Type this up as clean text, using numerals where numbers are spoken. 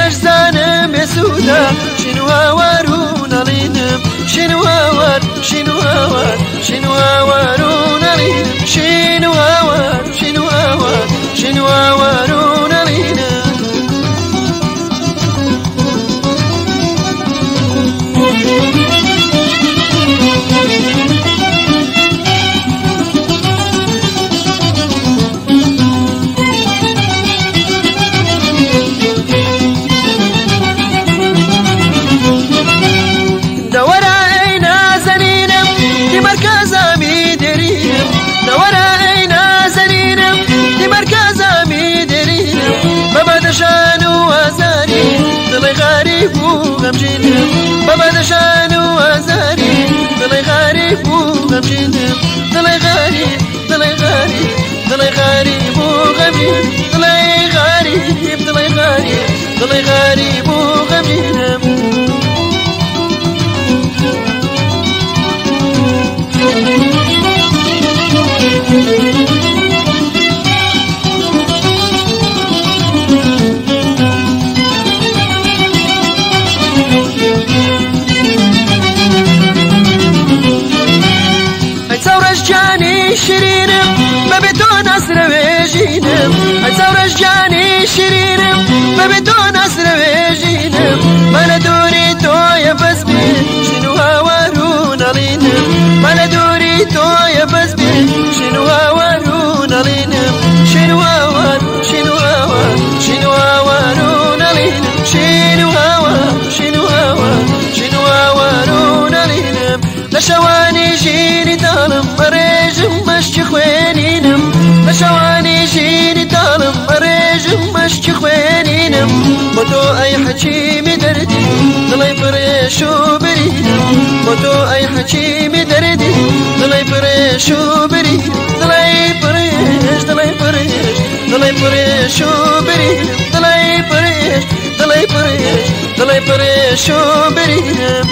ئەشزانم بێسوودە شین و هاوار و نەڵینم شین و هاوار شین و هاوار شین و هاوار و نەڵینم شین و هاوار شین و هاوار شین و هاوار و نەڵینم. دەوەرە ئەی نازەنینم دی مەرکەزامی دێرینم دەوەرە ئەی نازەنینم دی مەرکەزامی دێرینم بە بەدەشان و ئازاری دڵی غەریب و غەمگینم بە بەدەشان و ئازاری دڵی غەریب و غەمگینم دڵی غەریب دڵی غەریب دڵی غەریب و غەمگین دڵی غەریب دڵی غەریب دڵی غەریب و غەمگینم. ئەی چاوڕەش گیانی شیرینم بەبێ تۆ ناسرەوێژینم ئەی چاوڕەش گیانی شیرینم بەبێ تۆ ناسرەوێژینم با لە دووری تۆیە بەس بێ شین و هاوار و نەڵینم با لە دووری تۆیە بەس بێ شین و هاوار و نەڵینم شین و هاوار شین و هاوار شین و هاوار و نەڵینم شین و هاوار شین و هاوار شین و هاوار و نەڵینم لە شەوانی ژینی تاڵم بەڕێژم مەشکی خوێنینم لە شەوانی ژینی تاڵم بەڕێژم مەشکی خوێنینم بۆ تۆ ئەی حەکیمی دەردی دڵی پڕێش و برینم بۆ تۆ ئەی حەکیمی دەردی دڵی پڕێش و برینم دڵی پڕێش دڵی پڕێش دڵی پڕێش و برینم دڵی پڕێش دڵی پڕێش دڵی پڕێش و برینم.